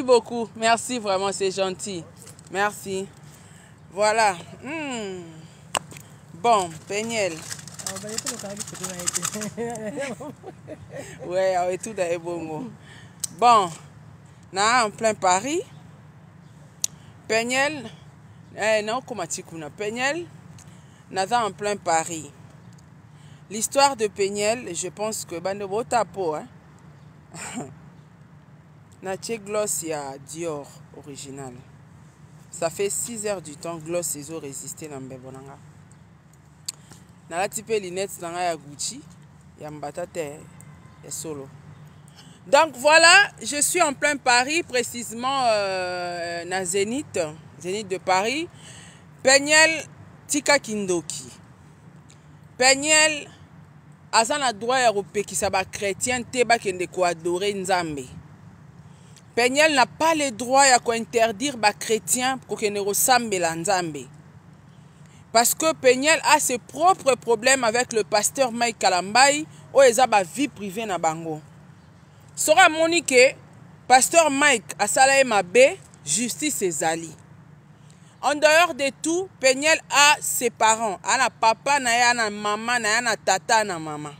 Beaucoup, merci vraiment, c'est gentil. Merci. Voilà. Bon, Peniel. Ouais, et tout est bongo. Bon, na en plein Paris. Peniel, eh, na okoma kuna. Peniel, naza en plein Paris. L'histoire de Peniel, je pense que bande botapo, hein. Natie gloss ya Dior original. Ça fait 6 heures du temps gloss ezo résister na mbebo na nga. Nalati pe lunettes na nga ya Gucci ya mbata te ya solo. Donc voilà, je suis en plein Paris, précisément na Zénith, Zénith de Paris. Peniel tika kindoki. Peniel aza na droit ya kopekisa ba chrétien te bakende koadorer Nzambe. Peniel n'a pas le droit ya kointerdire ba chrétien kokende kosambela Nzambe. Parce que Peniel a ses propres problèmes avec le pasteur Mike Kalambayi, oyo eza ba vie privée na bango. Soki amoni ke pasteur Mike asala ye mabe, justice ezali. En dehors de tout, Peniel a ses parents, ana papa na ye, ana mama na ye, ana tata na mama.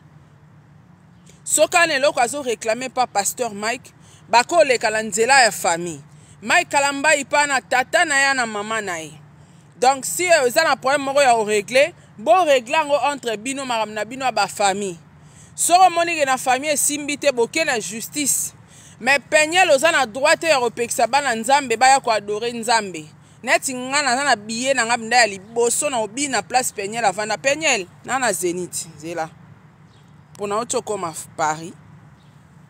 Soki ana eloko azo réclamer pa pasteur Mike, bakoleka na nzela ya famille. Mike Kalambayi pa na tata na ye, ana mama na ye. Donc si eza na problème moko ya korégler, bo régler yango entre bino, makambo na bino ya bafamille. Soki omoni ke na famille esimbi te, boke na justice. Mais Peniel oza na droit te ya kopekisa bana Nzambe baya koadorer Nzambe. Neti nga naza na billet na nga binda ya liboso na obi na place Peniel avanda. Peniel na na Zénith nzela mpona oti okoma Paris.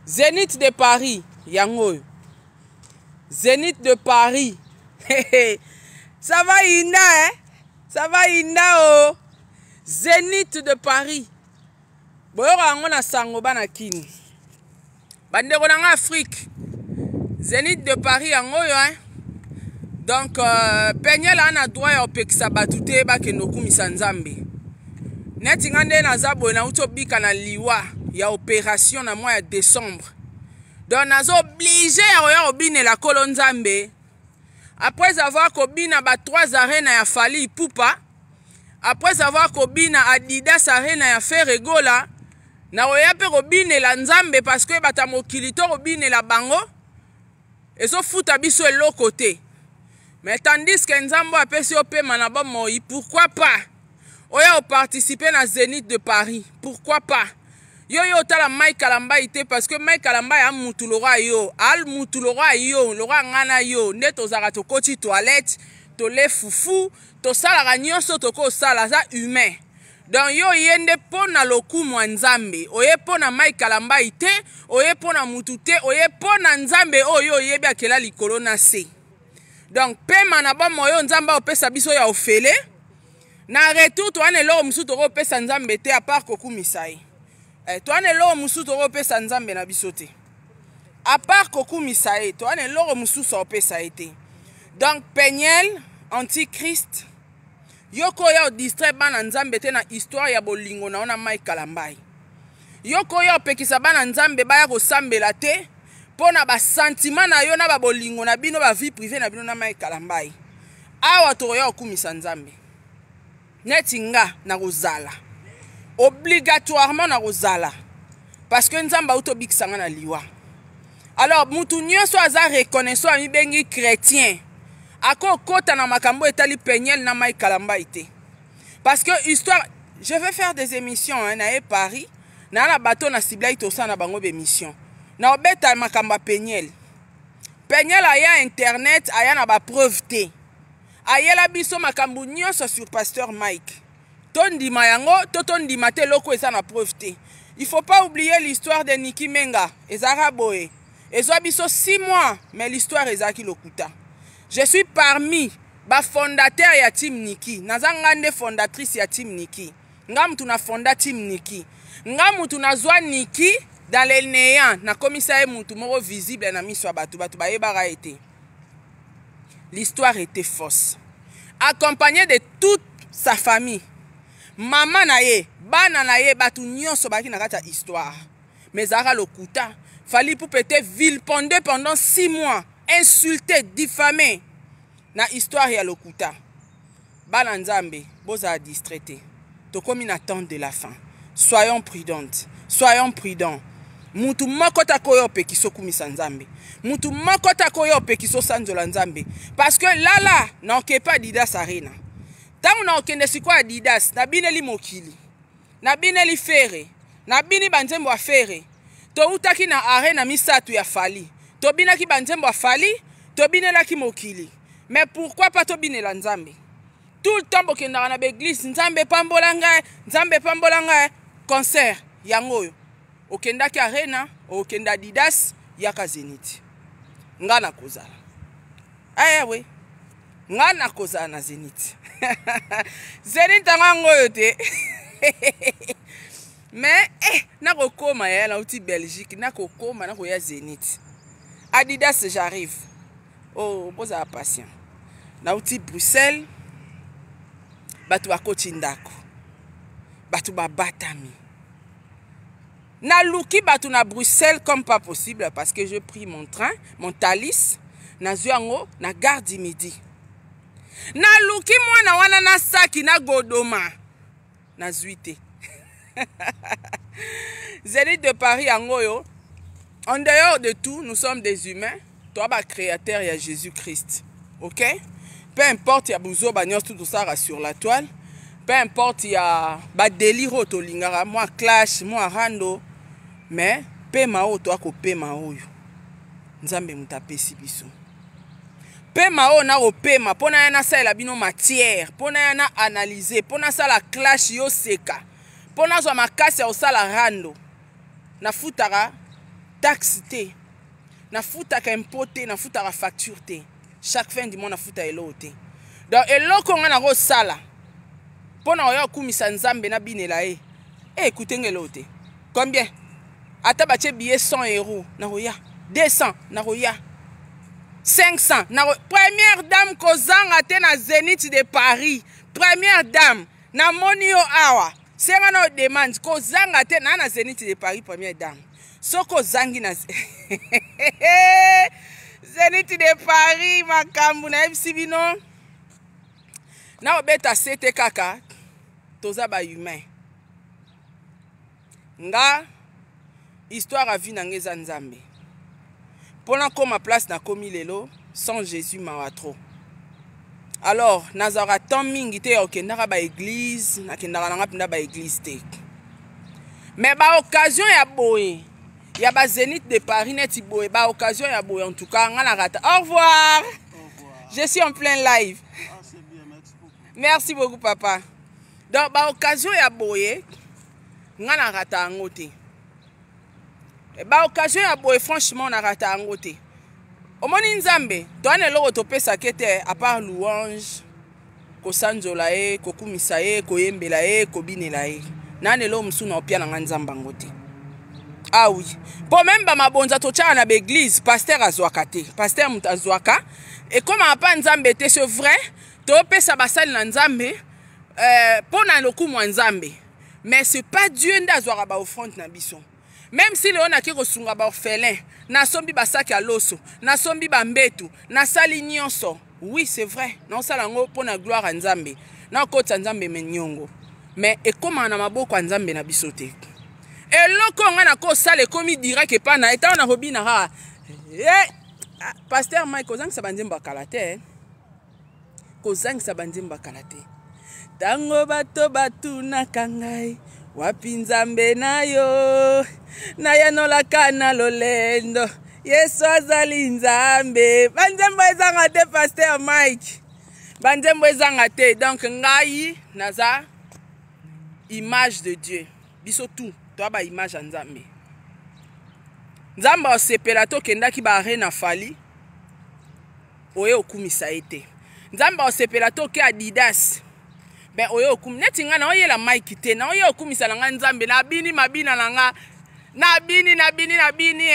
Zénith de Paris yango oyo, Zénith de Paris. Ça va Inda, hein? Ça va Inda, oh. Zénith de Paris, boyoka yango na sango bana kini, bandeko na nga Afrique. Zénith de Paris yango oyo, hein? Donc Peniel aza na droit ya kopekisa bato te bakende kokumisa Nzambe. Neti nga nde naza boye, nauti obika na liwa ya opération na mois ya décembre, donc naza obligé ya koya kobinela Kolo Nzambe après avoir kobina ba 3 arena ya Fally Ipupa, après avoir kobina Adidas Arena ya Ferre Gola. Nakoya mpe kobinela Nzambe parce que bato ya mokili to kobinela bango ezofuta biso eloko te, mais tandis que Nzambe oyo apesi yo pema na bomoi, pourquoi pas oya oparticiper na Zénith de Paris? Pourquoi pas yo yo otala Mike Kalambayi te? Parce que Mike Kalambayi a mutu lokwa yo, al mutu lokwa yo, lokwa nga na yo nde tozalaka, tokoti toilette, tole fufu, tosalaka nyonso tokosala, aza humain. Donc yo ye nde mpo na lokumu ya Nzambe, oye mpo na Mike Kalambayi te, oye mpo na mutu te, oye mpo na Nzambe oyo oyebi akela likolo na se. Donc pema na bomoi oyo Nzambe aopesa biso ya ofele, na retour towana eloko mosusu tokopesa Nzambe te à part kokumisa ye. Towana eloko mosusu tokopesa Nzambe na biso te à part kokumisa ye, towana eloko mosusu aopesa ye te. Donc Peniel antichrist, yo koya odistraire bana Nzambe te na histoire ya bolingo na yo na Mike Kalambayi. Yo koya opekisa bana Nzambe baya kosambela te mpo na basentiment na yo na babolingo na bino, bavie privée na bino na Mike Kalambayi. Awa tokoya kokumisa Nzambe. Neti nga nakozala obligatoirement, nakozala parce que Nzambe auti obikisa nga na liwa. Alors mutu nyonso aza reconnaissant, amibengi chrétien, akokota na makambo etali Peniel na Mike Kalambayi te, parce que histoire, je vais faire des émissions, hein, na ye Paris na bato na ciblaki, tosala na bango bémission na obeta makambo ya Peniel. Peniel aya internet, aya na bapreuve te, ayela biso makambo nyonso sur pasteur Mike. Tondima yango to tondima te, eloko eza na preuve te. Il faut pas oublier l'histoire de Niki Menga. Ezalaka boye, ezwa biso 6 mois, mais l'histoire ezalaki lokuta. Je suis parmi bafondateur ya team Niki. Naza nga nde fondatrice ya team Niki. Nga mutu na fonda team Niki, nga mutu nazwa Niki dans le néant, nakomisa ye mutu moko visible na miso ya bato. Bato bayebaka ye te, l'histoire était fausse, accompagné de toute sa famille, mama na ye, bana na ye, bato nyonso bazalaki na kati ya histoire, mais ezalaka lokuta. Fally Ipupa était vilipendé pendant 6 mois. Insulté, diffamé na histoire ya lokuta. Bana Nzambe, bozala distrait te. Tokomi na temps de la fin. Soyons prudentes. Soyons prudents. Mutu moko ta koyo opekisa okumisa Nzambe. Mutu moko ta koyo opekisa osanzola Nzambe. Parce que lala na okepa Adidas Arena. Tango na okende sikoyo Adidas, nabineli mokili. Nabineli Ferre. Nabini banzembo ya Ferre. Toutaki na arena misatu ya Fally. Tobinaki banzembo ya Fally, tobinelaki mokili. Mais pourquoi pas tobinela Nzambe? Tout le temps bokendaka na baeglise, Nzambe pambola ngai, Nzambe pambola ngai. Concert yango oyo. Okendaki arena, okenda Adidas, yaka Zenith. Nga nakozala. Aya we. Nga nakozala na Zenith. Zenith yango yango oyo te. Mais nakokoma yaya, nauti Belgique, nakokoma, nakoya Zenith. Adidas, j'arrive. Oh, bozala patient. Nauti Bruxelles, bato bakoti ndako, bato babatami. Naluki bato na Bruxelles comme pas possible parce que je pris mon train, mon Thalys, nazwi yango na gare du midi. Naluki mwana wana na saki na godoma, nazwi te. Zénith de Paris yango oyo. En dehors de tout, nous sommes des humains. Toi, ba créateur ya Jésus-Christ. Ok? Peu importe ya buzoba nyonso tout ça sur la toile. Peu importe ya ba délire oyo tolingaka, moi clash, moi rando, mais pema oyo toa kopema oyo. Nzambe moto apesi biso. Pema oyo na kopema mpo na ya nasalela bino matière, mpo na ya na analyser, mpo nasala clash yo seka, mpo nazwa makasi ya kosala rando. Nafutaka taxe te, nafutaka impôt te, nafutaka facture te. Chaque fin du mois nafuta eloko te. Donc eloko nga nakosala mpo na koya kokumisa Nzambe na binela ye, écoute nga eloko te. Combien? Ata batie billet 100 euros nakoya, 200 nakoya, 500 nako. Première dame kozanga te na Zénith de Paris. Première dame namoni yo awa, senga na demande kozanga te na na Zénith de Paris. Première dame, soko ozangi na Zénith de Paris, makambo nayebisi bino na obeta sete kaka. Toza ba humain. Nga histoire ya vie na nga eza Nzambe. Mpo nakóma place nakomi lelo, sans Jésus mawa trop. Alors nazalaka temps mingi te ya kokendaka baeglise, nakendaka nanga mpenza baeglise te, mais baoccasion ya boye ya bazénith de Paris neti boye, baoccasion ya boye, en tout cas nga narata. Au revoir. Au revoir. Je suis en plein live. Ah, c'est bien, merci beaucoup. Merci beaucoup papa. Donc baoccasion ya boye nga narata yango te. Baoccasion ya boye, franchement narata yango te. Omoni Nzambe, towana eloko topesaka te à part louange, kosanzola ye, kokumisa ye, koyembela ye, kobinela ye. Nani eloko mosusu na opia na nga Nzambe yango te. Ah oui, mpo même bamabonza totyaka na baeglise, pasteur azwaka te. Pasteur moto azwaka, ekomaka mpa Nzambe te. C'est vrai, topesa basali na Nzambe mpo na lokumu ya Nzambe, mais c'est pas Dieu nde azwaka baoffrande na biso. Même si lelo nake kosunga baorphelin, nasombi basaki ya loso, nasombi bambetu, nasali nyonso, oui c'est vrai, naosala yango mpo na gloire ya Nzambe, nakotisa Nzambe me niongo, mais ekomaka na maboko ya Nzambe na biso te. Eloko oyo ngai nakosala ekomi direct epa na ye. Ntango nakobina kaka, pasteur Mike, kozangisa banzembo ya kala te, kozangisa banzembo ya kala te. Ntango bato batunaka ngai wapi Nzambe na yo, nayanolaka na lolendo, Yesu azali Nzambe. Banzembo ezanga te, pasteur Mike, banzembo ezanga te. Donc ngai naza image de Dieu. Biso tout toa ba image ya Nzambe. Nzambe asepela tokendaki ba arena Fally oye okumisa ye te. Nzambe asepela toke Adidas ben oye okumi neti ngai naoyela Mike te, naoye okumisa na ngai Nzambe. Nabini mabina na nga, nabini nabini nabini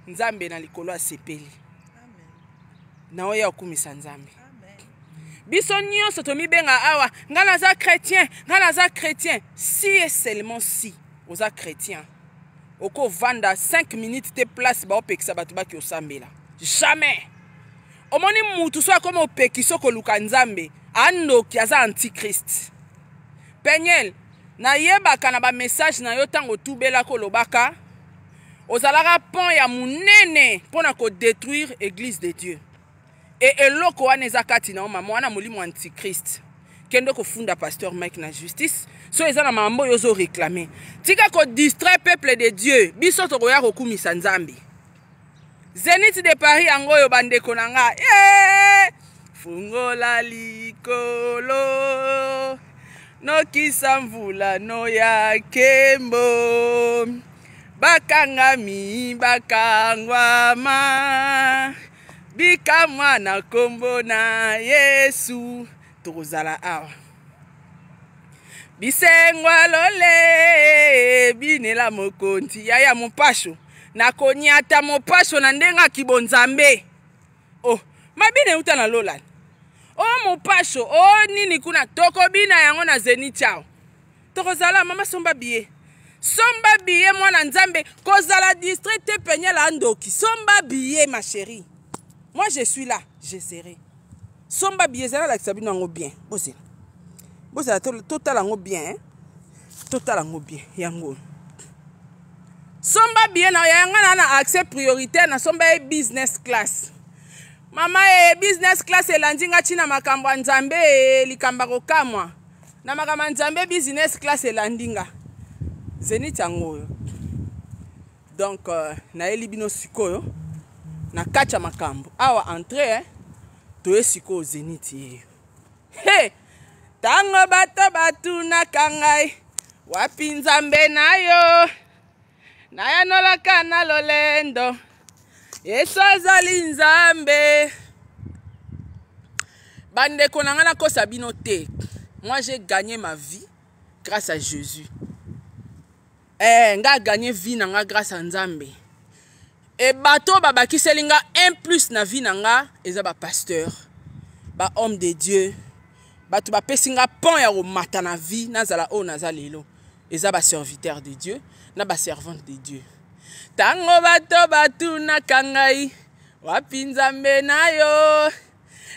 Nzambe na likolo asepeli, naoya okumisa Nzambe. Biso nyonso tomibenga awa, ngai naza chrétien, ngai naza chrétien. Si et seulement si oza chrétien. Okovanda 5 minutes te place baopekisa bato baki osambela. Jamais. Omoni mutu so akoma opekiso koluka Nzambe, andoki aza antichrist. Peniel, nayebaka na ba message na yo ntango otubelaka olobaka ozalaka pont ya munene mpo na kodetruire église de Dieu. E eloko wana eza kati na yo mama wana molimo antichrist. Kende kofunda pasteur Mike na justice so eza na mambo oyo ozo réclamer. Tika ko distraire peuple de Dieu. Biso tokoya kokumisa Nzambe. Zenith de Paris yango oyo bandeko na nga. Yeah! Fungola likolo nokisa mvula noya kembo bakangami bakangwama bikamwa na nkombo na Yesu. Tokozala awa bisengwa lole binela mokonzi yaya mopasho nakonyata mopasho na ndenge akibonzambe. Oh, mabina euta na lola. Oh mopasho, oh nini kuna tokobina yango na Zenith awa. Tokozala mama somba billet. Somba billet mwana Nzambe, kozala distrait te penyela ndoki. Somba billet ma chérie. Moi je suis là, je serai. Somba billet zala lakisa bino yango bien. Bozela. Bozela totala yango bien, hein? Totala yango bien yango. Somba billet na yanga na na accès prioritaire na somba ye business class. Mama e business class elandi nga tina makambo ya Nzambe e likambo kokamwa. Na makambo ya Nzambe business class elandi nga. Zenith yango oyo. Donc nayeli bino sikoyo na kati ya makambo awa entrée eh, toye sikoyo Zenith yeyo. He! Tango bato batunaka ngai wapi Nzambe na yo, nayanolaka na lolendo Yesu azali Nzambe. Bandeko na ngai nakosa bino te, moi j'ai gagné ma vie grâce à Jésus. Eh, nga gagné vie na nga grâce à Nzambe. E bato babakiseli nga un plus na vie na nga eza ba pasteur, ba homme de Dieu. Bato bapesi nga pont ya komata na vie nazala oyo naza lelo. Eza ba serviteur de Dieu na ba servante de Dieu. Tango bato batunaka ngai wapi Nzambe na yo,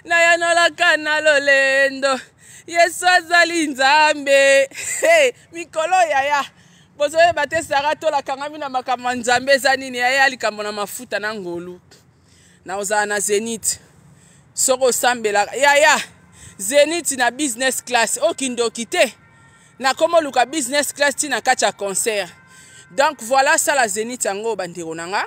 nayanolaka na lolendo Yesu azali Nzambe. Hey, mikolo yaya bozoyeba te Sara tolakangami na makambo ya Nzambe eza nini yaya likambo na mafuta na ngolu na ozala na Zenith soko osambelaka yaya Zenith na business class okindoki te nakoma oluka business class ti na kati ya concert. Donc voilà sala Zenith yango bandeko na nga.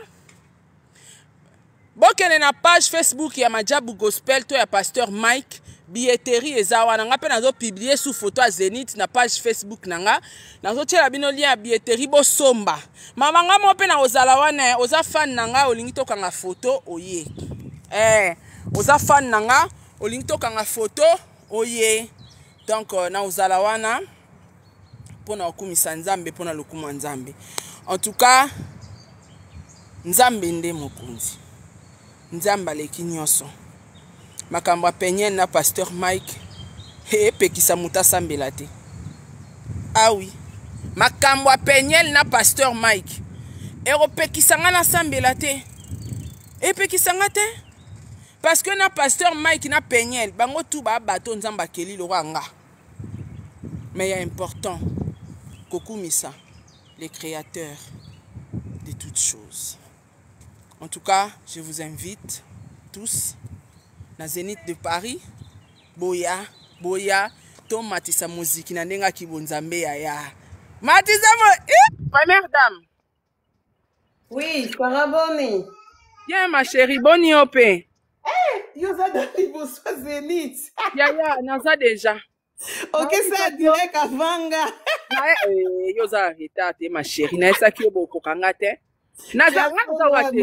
Bokende na page Facebook ya Majabu Gospel to ya Pasteur Mike, billetterie eza wana. Nga pe nazo publier sous photo ya Zenith na page Facebook na nga. Nazo tiela bino lien ya billetterie bosomba. Mama nga mo pe na ozala wana, oza fan na nga olingi tokanga photo oye. Oza fan na nga olingi tokanga photo oye. Donc na ozala wana pona kokumisa Nzambe, pona lokumu ya Nzambe. En tout cas Nzambe nde mokonzi. Nzambe aleki nyonso. Makambo ya Peniel na Pasteur Mike epekisa moto asambela te. Ah oui. Makambo ya Peniel na Pasteur Mike ekopekisa nga nasambela te. Epekisa nga te. Parce que na Pasteur Mike na Peniel bango tout ba bato Nzambe akeli lokola nga. Mais ya important kokumisa le créateur de toutes choses. En tout cas, je vous invite tous na Zénith de Paris, boya, boya, to matisa muziki na ndenga kibonzambe ya ya. Matisa mo, eh! Première dame. Oui, Sarah Boni. Bien ma chérie, boni ope. Eh, yo za dans liboso Zénith. Ya ya, naza déjà. Ok, ça direct avanga. Eh, yo za retard te ma chérie, na esaki yo bokokanga te. Naza nga naza wa te.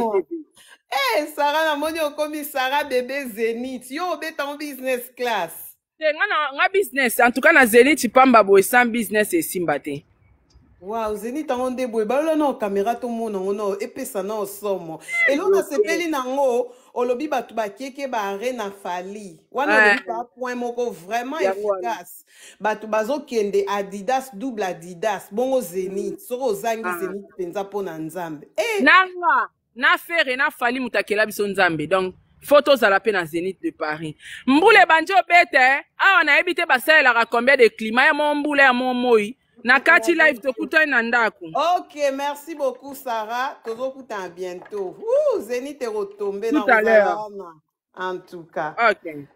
Eh, Sarah na moni okomi Sarah bébé Zénith. Yo obeta en business class. Te nga na nga business, en tout cas na Zénith pamba boye sans business esimba te. Wow, Zenith yango nde boye balola nao kamera tomona yango nao epesa nao somo. Eloko nasepeli nango olobi bato bakieke ba arena Fally wana olobi ba point moko vraiment Yango wana. efficace. Bato bazokende Adidas double Adidas bongo Zenith soki ozangi Zenith mpenza mpo na Nzambe eh! Nanga na Ferre na Fally moto akela biso Nzambe, donc faut tozala mpe na Zénith de Paris. Mbula ebandi obeta awa, nayebi te basalelaka combien de climat ya mo mbula ya mo moi na kati live. Tokutani na ndako. Ok, merci beaucoup Sarah, tozokutana bientôt. Ouh, Zénith ekotombe na Tout à kozala l'heure. wana en tout cas. Ok.